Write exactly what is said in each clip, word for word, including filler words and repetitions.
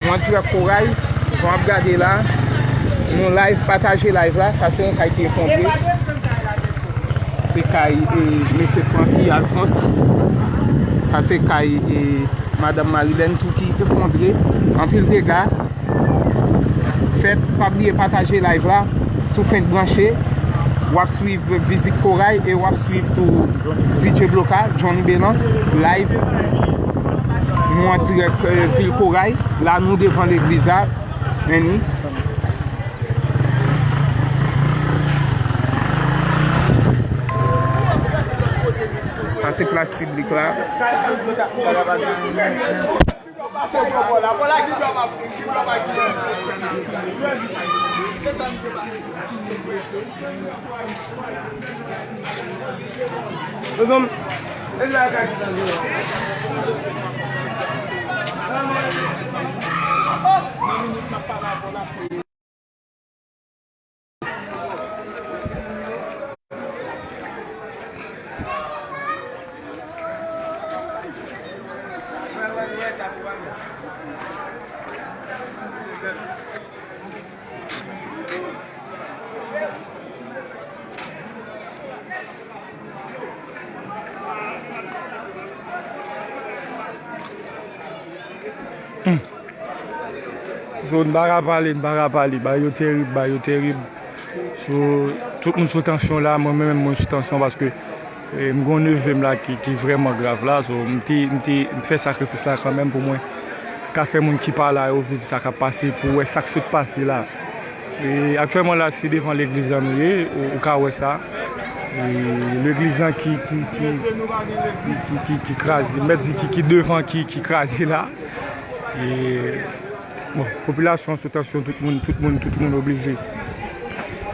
Mwen dirèk Koray, jan w ap gade la, nou live, pataje live la, sa se yon kay ki efondre. Se kay, e, mesye Francky Alphonse. Sa se kay, e, madanm Marilène tou ki efondre. Anpil dega fèt. Pa bliye pataje live la. Si w fenk branche, w ap swiv Vizit Koray e w ap swiv tou D J Bloka, Johnny Belans, live. Nou an dirèk, e, vil Koray. La, nou devan legliz la. Vini. Sa se plas piblik la. Hmm. So, n pa ka pale, n pa ka pale. Bagay yo terib, bagay yo terib. So, tout moun sou tansyon la, mwen menm, mwen sou tansyon paske, e, m gen yon neve m la ki, ki vrèman grav la. So, m te, m te, m fè sakrifis la kanmenm pou mwen ka fè moun ki pa la yo viv sa k ap pase, pou wè sa k sot pase la. E aktyèlman la, se devan legliz la nou ye, ou, ou ka wè sa. E legliz lan ki, ki, ki, ki, ki, ki, ki kraze, m mèt di ki, ki devan, ki, ki kraze la. E, bon, popilasyon an sou tansyon, tout moun, tout moun, tout moun oblije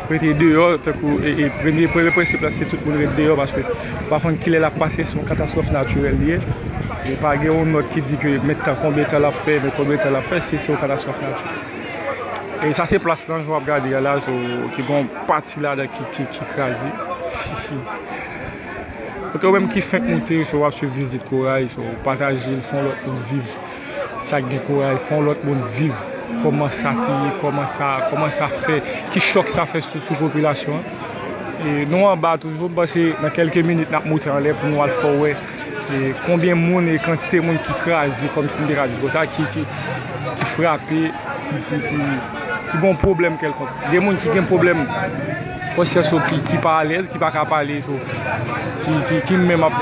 rete deyò, tankou, e, e, premye, premye prensip la, se tout moun ret deyò, paske w pa konn kilè l ap pase, se yon katastwòf natirèl li ye. E pa gen yon nòt ki di ke men tan, konbyen tan l ap fè, men konbyen tan l ap fè, se, se yon katastwòf natirèl. E sa se plas lan, jan w ap gade a la, so, ki gon pati ladan ki, ki, ki kraze. Ok, ou menm ki fenk moute, so, w ap swiv Vizit Koray, so, pataje l, fè yon lòt moun viv sa k gen Koray, fè yon lòt moun viv kòman sa te ye, kòman sa, kòman sa fè, ki chòk sa fè sou, sou popilasyon an. E nou anba toujou, m panse nan kèlke minit n ap moute anlè pou nou al fè w wè, e, konbyen moun e kantite moun ki kraze, kòmsi m te ka di konsa, ki, ki, ki frape, ki, ki, ki, ki gen yon pwoblèm kèlkonk. Gen moun ki gen pwoblèm konsyans yo ki, ki pa alèz, ki pa ka pale, so, ki, ki, ki menm ap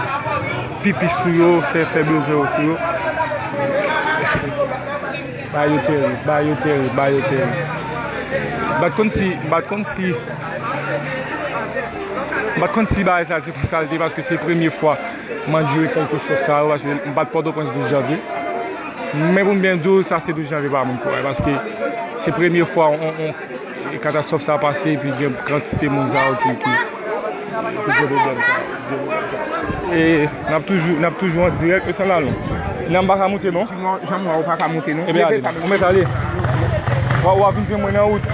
pipi sou yo, fè, fè bezwen yo sou yo. Bagay yo terib, bagay yo terib, bagay yo terib. M pa t konn si, m pa t konn si, m pa t konn si bagay sa se konsa l te, paske se premye fwa m andire kèlke chòk sa yo, paske m pa t Pòtoprens douz janvye. Men pou m byen di w, sa se douz janvye pa moun Koray, paske se premye fwa on, on, e katastwòf sa pase, epi gen kantite moun sa yo ki, ki, ki gen pwoblèm sa, ki gen pwoblèm sa. E n ap toujou, n ap toujou an dirèk, e san la non. Nan m pa ka moute non. Jan m wè ou pa ka moute non. Ebyen ale, ou mèt ale. W ap, w ap vin jwenn mwen nan wout.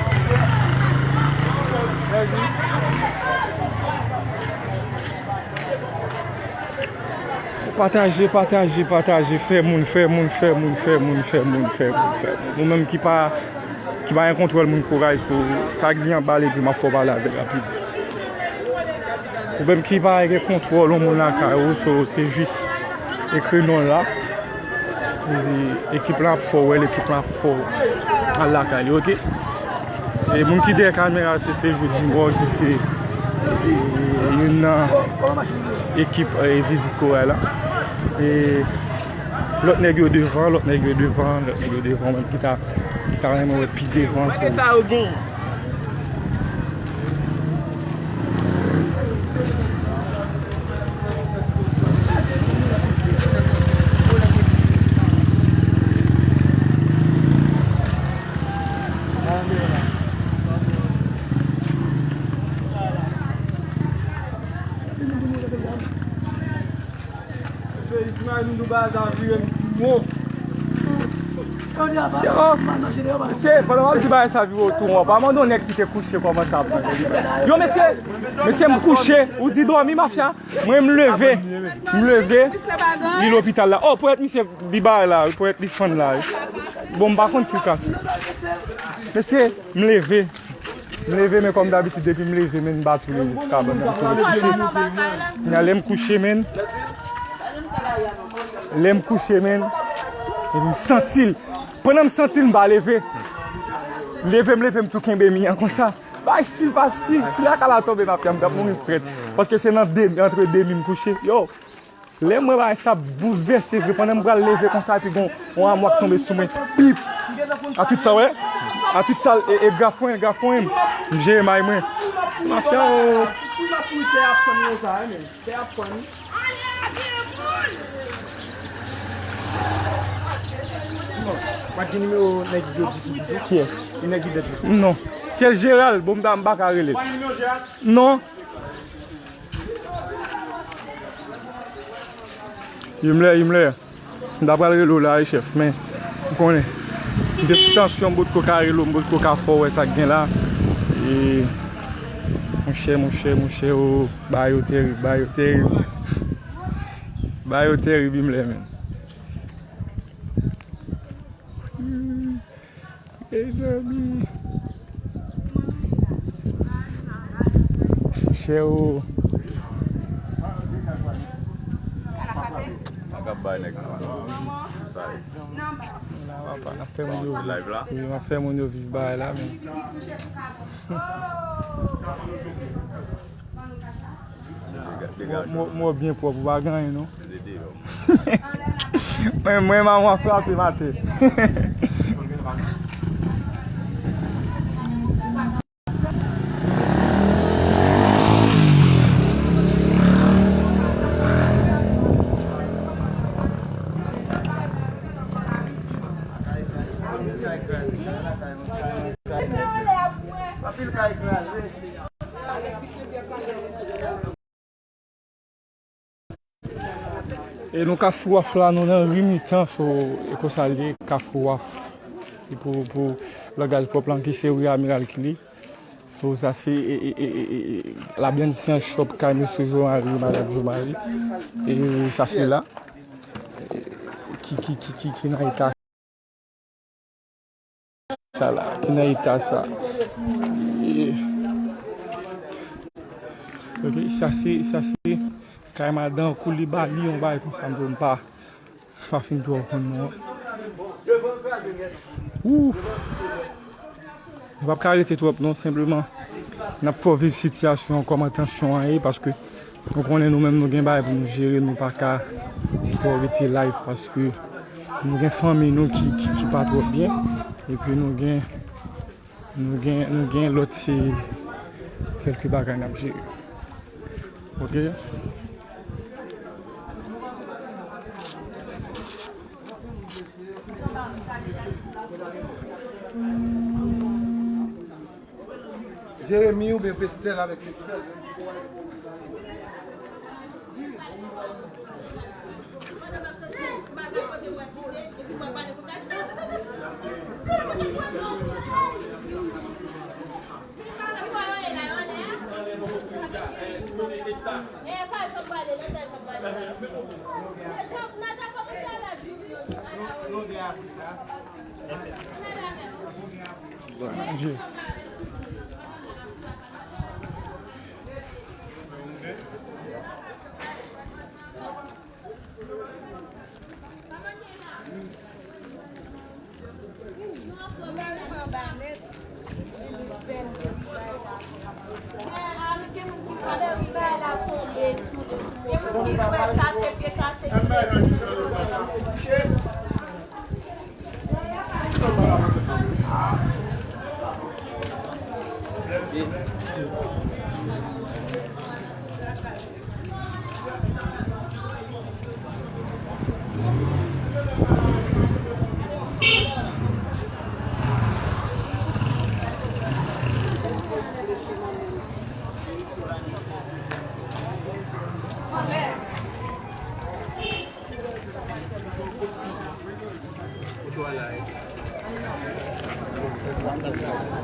Pataje, pataje, pataje, fè moun, fè moun, fè moun, fè moun, fè moun, fè moun, fè moun. Nou menm ki pa, ki pa gen kontwòl moun Koray, so, tag li anba l epi m ap fè w pale avè l rapid. Ou menm ki pa gen kontwòl yon moun lakay ou, so, se jis ekri non l la. Epi ekip la ap fè w wè l, ekip la ap fè w al lakay li, oke? E moun ki dèyè kamera, se, se Sejour Junior ki se, e, youn nan ekip, e, Vizit Koray la. E lòt nèg yo devan, lòt nèg yo devan, lòt nèg yo devan, menm ki ta, ki ta renmen wè pi devan. Sa yo gen. Se, oh, se, pandan w ap di bagay sa vire w tou, w pa mande yon nèg ki te kouche kòman sa ap pran. Yo, mesye, mesye, m kouche, ou di dòmi, mafya? Mwen, m leve, m leve, li lopital la. Oh, ponyèt misye, li bay la, wi, ponyèt li fann la, wi. Bon, m pa konn si l ka. Mesye, m leve. M leve, men kòm dabitid, depi m leve, men m ba tou leve sou kabann nan, m tou kouche. Kounya, lè m kouche, men, lè m kouche, men, epi m santi l. Pandan m santi l, m pa leve. Leve, m leve, m tou kenbe mi an konsa. Bay, si l pa, si, si lakay la tonbe, mafya, m t ap mouri frèt. Paske se nan de, antre de mi m kouche. Yo, lè m wè bagay sa boulvèse vre, pandan m pral leve konsa, epi gon yon amwa k tonbe sou mwen. Pip! A tout sa, wè. A tout sa, e, e grafwen, grafwen. M jere may mwen. Mafya, o. Kiyès? Non. Syèl Jeral, bon, m ta, m pa ka rele l. Non. Imler, Imler. M ta pral rele w la, wi, chèf, men ou konnen, m gen sou tansyon, m potko ka rele w, m potko ka fè w wè sa k gen la. E, monchè, monchè, monchè, o, bagay yo terib, bagay yo terib. Bagay yo terib, Imler, men. Mezanmi. Chè o. Sa k ap bay nèg la. Sa e. Papa, n ap fè moun yo viv. Wi, n ap fè moun yo viv bagay la, men. Mo, mo, mo byen pwòp, ou pa gen anyen, non. Mwen, mwen, maman frape maten. Anpil kay kraze. E nou Kafou Waf la, nou nan ri mitan, so, e konsa l ye, Kafou Waf. E pou, pou langaj pwòp lan, ki se ri Amiral ki li. So, sa se, e, e, e, e, e, la byann se yon shop kay mesye Jomari, madanm Jomari. E sa se la. E, ki, ki, ki, ki, ki nan eta sa la, ki nan eta sa. E, ok, sa se, sa se kay madan Koulibaly, yon bagay konsa, m pa, m pa fin twò konn non. Ouf! Nou p ap ka rete twòp non, senpleman n ap fè w viv sitiyasyon an, kòman tansyon an ye, paske nou konnen nou menm nou gen bagay pou nou jere, nou pa ka twò rete live paske nou gen fanmi nou ki, ki, ki pa twò byen, epi nou gen, nou gen, nou gen lòt, se kèlke bagay n ap jere. Ok? Jeremi oubyen Pestel avèk Pestel.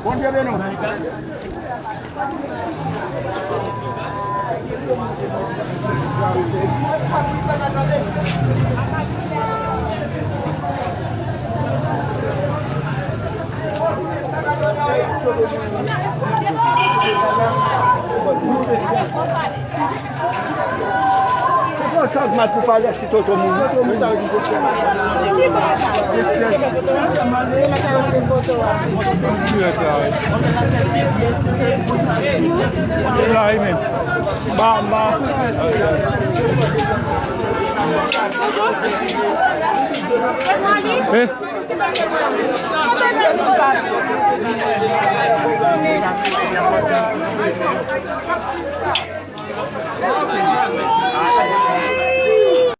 Bondye beni w. Se pou sa k mal pou pale ak ti Toto moun. Toto moun sa yo ki pou fè. Dirèk la, wi. La, wi, men. Ba, ba. Eh?